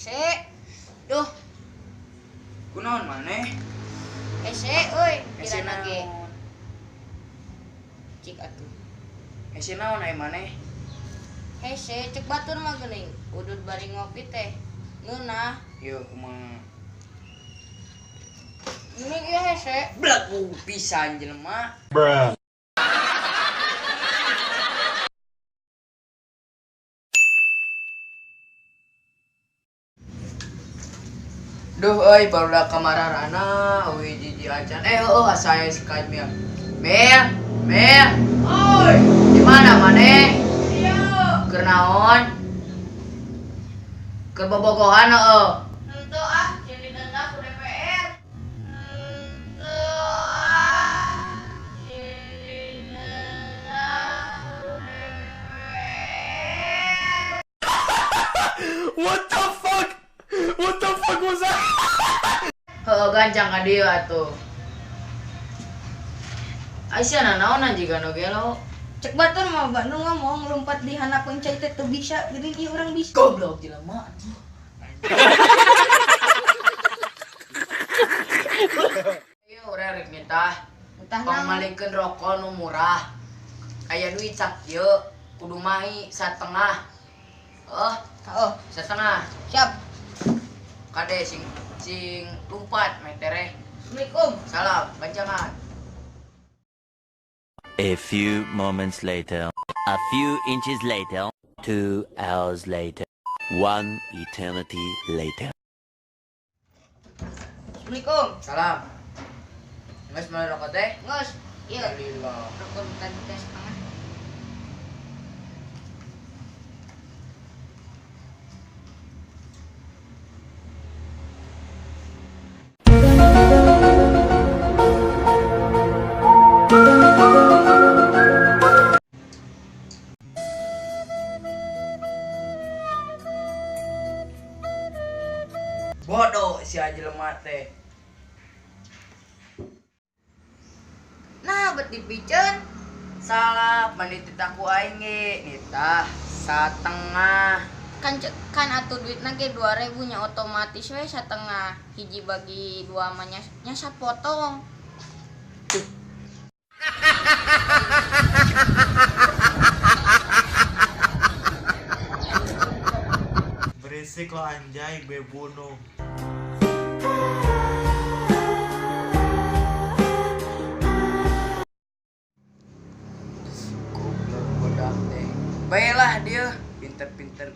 Hese. Duh, Kunaon maneh? Hese euy, Hese kirana ge. naon? Cik atuh. Hese naon ai maneh? Hese cek batur mah geuning, udud bari ngopi teh. Ngeunah. Ieu kumaha? Ini ge hese. Belagu pisan jelema. Bruh. Duh euy barudak kamararana euy jiji acan. Eh heueuh asa aya si Kamil. Mil, Mil. Oi, Di mana maneh? iya. Keur naon? Keur bobogohan heueuh. Henteu ah, jadi denda ku DPR. Henteu ah, jadi denda ku DPR. What the fuck? What the fuck was that? Heueuh gancang ka dieu atuh. Aisyah nanaonan jiga nu gelo. Cek batur mah Bandung ngomong lompat di hanapeun cai teh teu bisa, geuning ieu urang bisa. Goblok jelema atuh. Ieu urang rek nitah Entah naon. pangmalikeun rokok nu murah. Aya duit sakieu kudu mahi satengah. Heuh, Oh, satengah. siap. Kade sing sing lumpat meh tereh. Assalamualaikum. Salam, gancangan. A few moments later, a few inches later, 2 hours later, one eternity later. Assalamualaikum. Salam. Geus meuli rokok teh? Ngus, ieu Alhamdulillah. rokok tadi teh setengah. Bodoh si jelema teh. Nah, bet dipiceun. Salah, mandi titah ku aing ge. Nitah satengah. Kan kan atuh duitna ge 2000 nya otomatis we satengah. Hiji bagi dua mah nya sapotong. Berisik lo anjay, gue bunuh. Goblok bodak teh. Baiklah dia, pinter-pinter